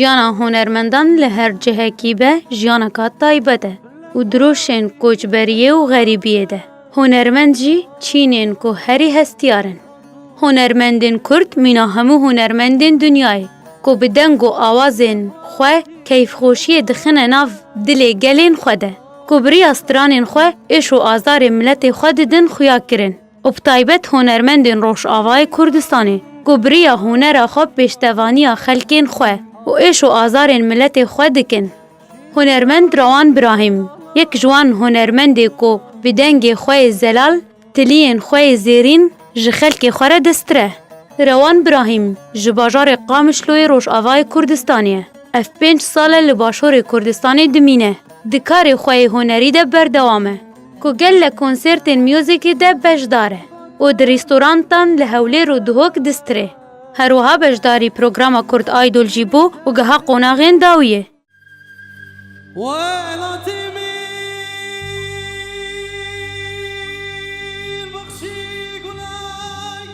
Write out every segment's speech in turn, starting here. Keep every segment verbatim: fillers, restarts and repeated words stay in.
Jiyana hunermendan li her cihekî be jiyaneka taybet e û di rojên koçberiyê û xerîbiyê de. Hunermend jî çînên ku herî hestiyar in. Hunermendên Kurd mîna hemû hunermendên dinyayê ku bi deng û awazên xwe keyfxweşiyê dixine nav dilê gelên xwe de. Ku bi riya stranên xwe êş û azarê miletê xwe didin xuyakirin. Û bi taybet hunermendên Rojavayê Kurdistanê ku bi riya hunera xwe pêştevaniya xelkên xwe û êş û azarên miletê xwe dikin. Hunermend Rewan Birahîm, yek ji wan hunermendê ku bi dengê xwe yê zelal, tiliyên xwe yê zêrîn ji xelkê xwe re dest re. Rewan Birahîm ji bajarê Qamişloyê Rojavayê Kurdistanê ye. Ev pênc sal e li Başûrê Kurdistanê dimîne. Di karê xwe yê hunerî de berdewam e, ku gelek konsertên muzîkê de beşdar e û di restorantan li Hewlêr û Duhok distirê. Her wiha beşdarî programa Kurd Idol jî bû û giha qonaxên dawiyê. Welatê min bexşî gunay.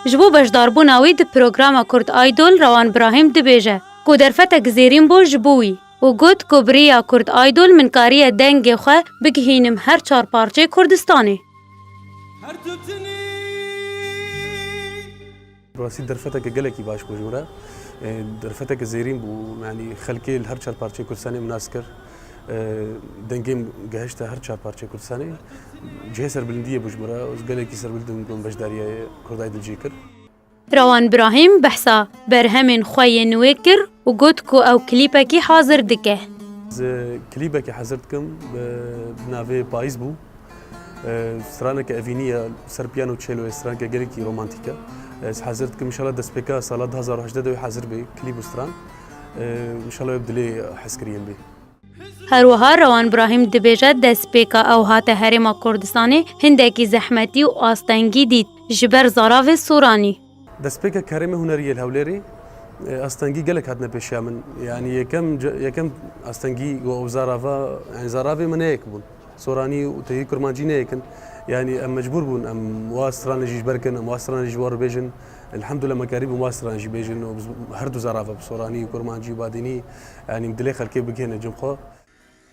Ji bo beşdarbûna wî di programa Kurd Idol, Rewan Birahîm dibêje ku derfetek zêrîn bû ji bo wî û got ku bi riya Kurd Idol min kariye dengê xwe bigihînim her çar parçeyê Kurdistanê. Her tu tinî. Bi rastî derfeteke gelekî baş bû ji min re. E, derfeteke zêrîn bû. Yanî xelkê li her çar parçeyê Kurdistanê min nas kir. E, dengê min gehişte her çar parçeyê Kurdistanê. Cihê serbilindiyê bû ji min re. Ez gelekî serbilind im ku min beşdariyê Kurd Idol jî kir. Rewan Birahîm behsa berhemên xwe yên nû kir û got ku ew klîpekî hazir dike. Ez klîpekî hazir dikim, bi, bi navê Payîz bû. E, straneke evînî ye, ser piyano çêlo ye, straneke gelekî romantîk e. Ez hazir dikim, înşallah destpêka sala du hazar û hejdeh de wê hazir bê, klîp û stran. E, înşallah wê bi dilê hezkiriyên bê. Her wiha Rewan Birahîm dibêje, destpêka ew hate Herêma Kurdistanê hindekî zehmetî û astengî dît ji ber zaravê soranî. Destpêka kerê me hunerî yê li Hewlêrê, e, astengî gelek hatine pêşiya min. Yanî yekem ce-, yekem astengî û ew zarava, yanî zaravê me ne yek bûn. Soranî û tevî kurmancî ne yek in. Yanî em mecbûr bûn, em wa stranê jî ji ber kin, em wa stranê jî ji we re bêjin. Elhamdulillah me karîbûn wa stranê jî bêjin û biz her du zarava bi soranî û kurmancî û badînî, yanî dilê xelkê bigihêne cem xwe.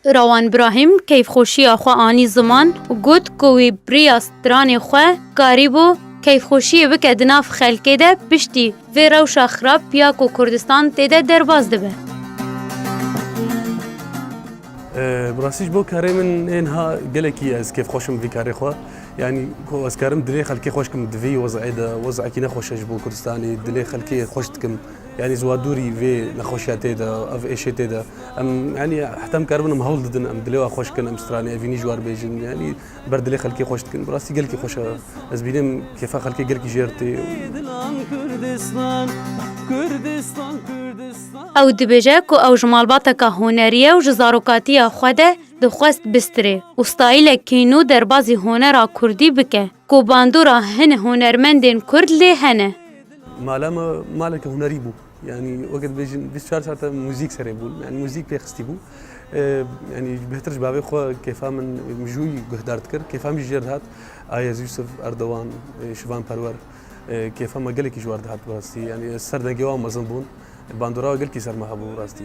Rewan Birahîm keyfxweşiya xwe anî ziman û got ku wî bi riya stranê xwe karîbû keyfxweşiyê bike di nav xelkê de piştî vê rewşa xirab ya ku Kurdistan tê de derbas dibe. E, bi rastî ji bo karê min ê niha gelekî ez kêfxweş im vî karê xwe. Yanî ku ez karim dilê xelkê xweş kim di vî wezayê de, wezayekî nexweş e ji bo Kurdistanê, dilê xelkê xweş dikim. Yanî ziwa dûrî vê nexweşiya tê de, ev êşê tê de. Em, yanî heta em karibin em hewl didin, em dilê wan xweş kin, em stranê evînî ji wan bêjin. Yanî ber dilê xelkê xweş dikin. Bi rastî gelkî xweş e. Ez bînim kêfa xelkê gelkî jêr tê. Dilan Kurdistan, Kurdistan, Kurdistan. Ew dibêje ku ew ji malbateka hunerî ye û ji zarokatiya xwe de dixwest bistirê û stayîlekî nû derbazî hunera kurdî bike, ku bandora hin hunermendên kurd lê hene. Mala me maleke hunerî bû. Yanî weke dibêjin bîst û çar saete muzîk serê bû. Yanî muzîk pê xistî bû. Ee, yanî bêhtir ji bavê xwe kêfa min mijûyî guhdar dikir. Kêfa min jî jê re dihat. Ayaz Yusuf, Erdogan, e, Şivan Perwer. E, kêfa me gelekî ji wan re dihat bi rastî. Yanî ez ser dengê wan mezin bûn. Bandora gelkî ser me hebû bi rastî.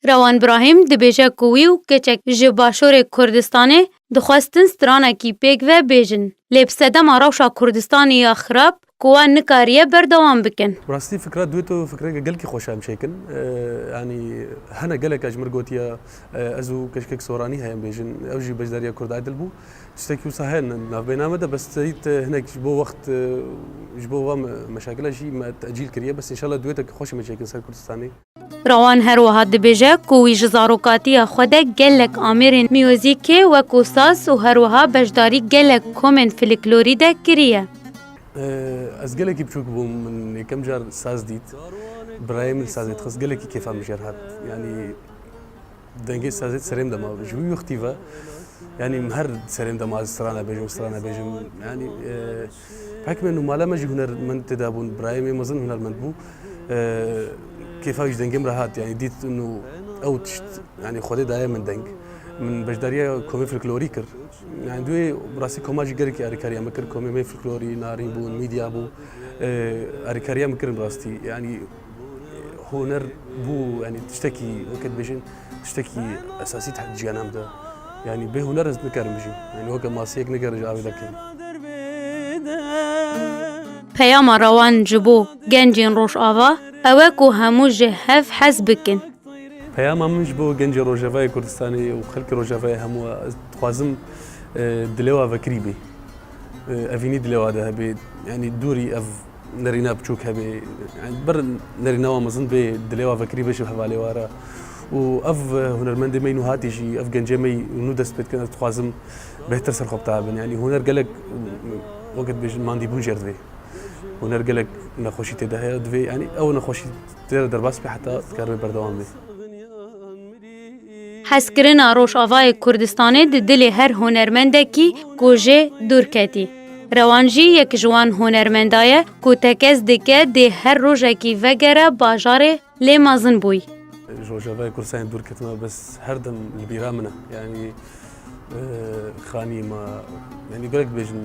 Rewan Birahîm dibêje ku wî û keçek ji Başûrê Kurdistanê dixwestin stranekî pêk ve bêjin. Lê bi sedema rewşa Kurdistanê ya xirab ku wan nikariye berdewam bikin. Bi rastî fikra dueto fikreke gelkî xweş e em çêkin. Ee, yanî hene gelek e ji min gotiye, e, ez û keşkek Soranî heye em bêjin. Ew jî beşdariya Kurd Idol bû. Tiştekî wisa heye navbeyna me de, bes teyît, e, hinek ji bo wext, e, ji bo van me-, meşakila jî me tecîl kiriye. Bes înşallah duetek xweş em çêkin ser Kurdistanê. Rewan her wiha dibêje ku wî ji zarokatiya xwe de gelek amêrên muzîkê wekû saz û her wiha beşdarî gelek komên filiklorî de kiriye. Ee, ez gelekî biçûk bûm, min yekem car saz dît. Birayê min sazê dixist, gelekî kêfa min jê re hat. Yanî dengê sazê di serê min de ma. Ji wî wextî ve Yanî min her serê min de ma ez strana bêjim, strana bêjim. Yanî, e, hekmên û mala me jî hunermend tê de bûn. Birayê min mezin hunermend bû. E, kêfa wî ji dengê min re hat. Yanî dît û ew tişt, yanî Xwedê daye min deng. Min beşdariya komê folklorî kir. Yani, duyê bi rastî koma jî gelekî alîkariya min kir. Komê me folklorî, narîn bûn, mîdya bû. E, alîkariya min kirin bi rastî. Yani, huner bû, yani, tiştekî, weke dibêjin, tiştekî esasî di jiyana min de. Yani, bê huner ez nikarim bijîm. Yani, weke masiyek nikarim ji avê derkevim. Peyama Rewan ji bo gencên Rojava ew e ku hemû ji hev hez bikin. Peyama min ji bo gencê Rojavayê Kurdistanê û xelkê Rojavayê hemû e, ez dixwazim, e, dilê wa vekirî bê. E, evînî dilê wa de hebe. Yani dûrî ev nerîna biçûk hebe. Yani bir nerîna wa mezin bê dilê wa vekirî bê ji hevalê wa re. Û ev, e, hunermendê me nû hatî jî, ev gencê me nû dest pê dikin, ez dixwazim bêhtir ser xwe bitahabin. Yani huner gelek, weke dibêjin, mandîbûn jê re divê. Huner gelek nexweşî tê de heye, divê, yani ew nexweşî tê de derbas be heta dikare berdewam be. Hezkirina Rojavayê Kurdistanê di dilê her hunermendekî ku jê dûr ketî. Rewan jî yek ji wan hunermenda ye ku tekez dike dê her rojekî vegere bajarê lê mezin bûyî. Ji Rojavayê Kurdistanê dûr ketime, bes her dem li bîra min e. Yani, e, xanî me, yani gelek dibêjin,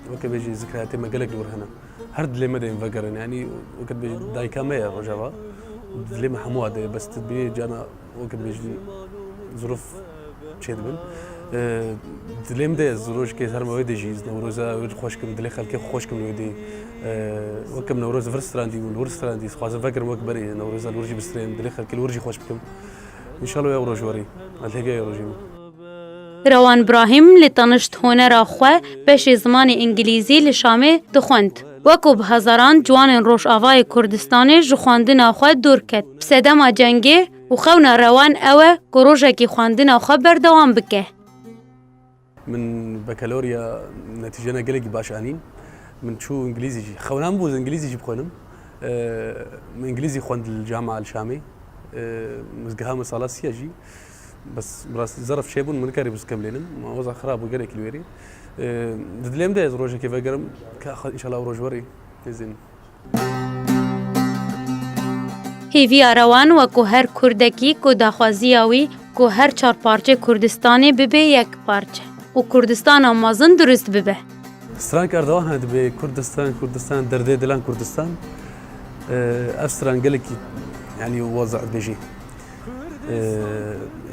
weke bêjî zikrayetê me gelek li wir hene. Her dilê me de yên vegerin. Yani, weke dibêjin dayika me ye Rojava. Dilê me hemû wa de ye. Bes tu dibînî cana, weke dibêjin zirûf çêdibin. E, dilê min de ez rojekê ez herim wê de jî, ez Newroza wê xweş kim, dilê xelkê xwe xweş kim wê de. E, weke min Newroz vir strandî û li wir strandî, ez dixwazim vegerim wek berê, Newroza li wir jî bistrêm, dilê xelkê li wir jî xweş bikim. Înşallah ew roj werî. Ez hêviya ew rojê min. Rewan Brahîm li tenişt honera xwe beşê zimanê îngilîzî li Şamê dixwend. Wek ku bi hezaran ciwanên Rojavayê Kurdistanê ji xwendina xwe dûr ket. Bi sedema cengê û xewna Rewan ew e ku rojekî xwendina xwe berdewam bike. Min bakalorya netîcena gelekî baş anîn. Min çû îngilîzî jî. Xewna min bû ez îngilîzî jî bixwînim. Eee, min îngilîzî xwend li cama li Şamê. Eee, mizgeha min sala siya jî. Bes bi rastî zerf çêbûn, min nikarîbû kemlênim. Ma weza xirab bû gelekî li wêrî. Eee, di dilê min de ez rojekê vegerim, ka xwe înşallah ew roj werî. Hêviya Rewan wek ku her kurdekî ku daxwaziya wî ku her çar parçê Kurdistanê bibe yek parçe û Kurdistana mezin durust bibe. Stran Erdogan hene dibê Kurdistan, Kurdistan, derdê dilan Kurdistan. Eee, ev stran gelekî, yani, weza dibêjî. Eee,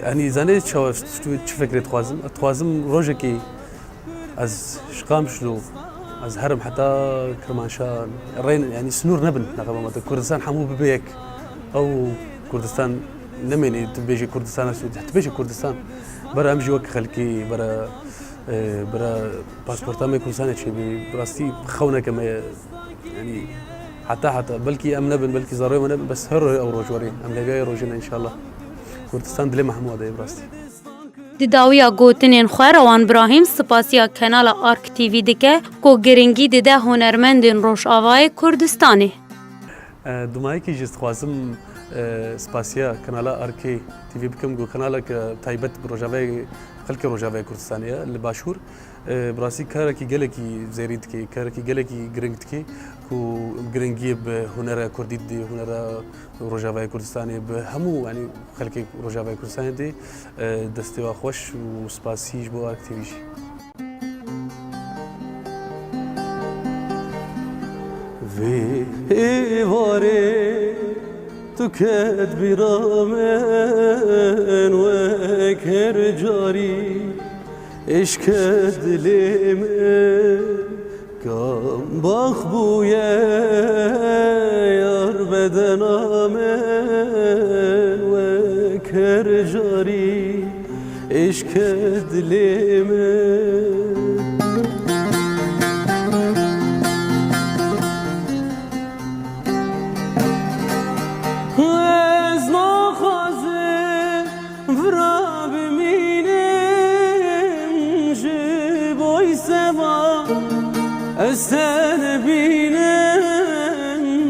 yani, zanê çawa, çi fikrê dixwazim? Dixwazim rojekê ez ji Qamişlo, ez herim heta Kirmanşah, rên, yani, sinûr nebin, neqeba me de. Kurdistan hemû bibe yek. Ew Kurdistan nemênê, tu bêjî Kurdistan, ez tu bêjî Kurdistan. Bera em jî wek xelkê, bera, e, bera pasporta me Kurdistanê çêbî. Bi rastî xewneke me ye. Yani, heta heta, belkî em nebin, belkî zaroyê me nebin, bes her ew roj werê. Em hêviya rojê ne înşallah. Kurdistan dilê me hemû de ye bi rastî. Di dawiya gotinên xwe Rewan Brahîm spasiya Kanala Ark T V dike ku giringî dide hunermendên Rojavayê Kurdistanê. E, dumayekî jî dixwazim, e, spasiya Kanala Arkê T V bikim, ku kanalek, e, taybet bi Rojavayê, xelkê Rojavayê Kurdistanê ye li Başûr. E, bi rastî karekî gelekî zêrîn dike, karekî gelekî giring dike, ku giringiyê bi hunera kurdî didê, hunera Rojavayê Kurdistanê, bi hemû, yanî xelkê Rojavayê Kurdistanê dê, e, destê wa xweş û spasî ji bo Ark T V jî. Vê êvarê tu ket bîra min wek her carî, êşke dilê min kam bax bûye yar bedena min wek her carî. Êşke dilê min. Ez naxwazim vira bimînim ji bo seva. Ez te nebînim,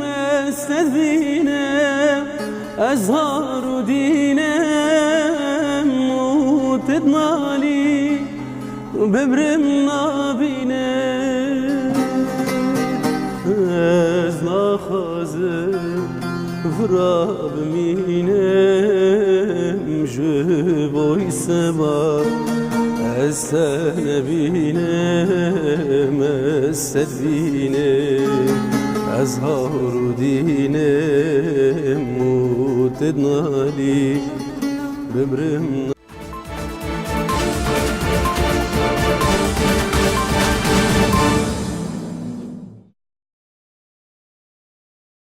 ez te dînim. Ez har û dînim û te dinalî bimrim nabînim. Ez naxwazim Vira bimînim ji bo seba, ez te nebînim, ez te dibînim, ez har û dînim û te dinalî, bimrim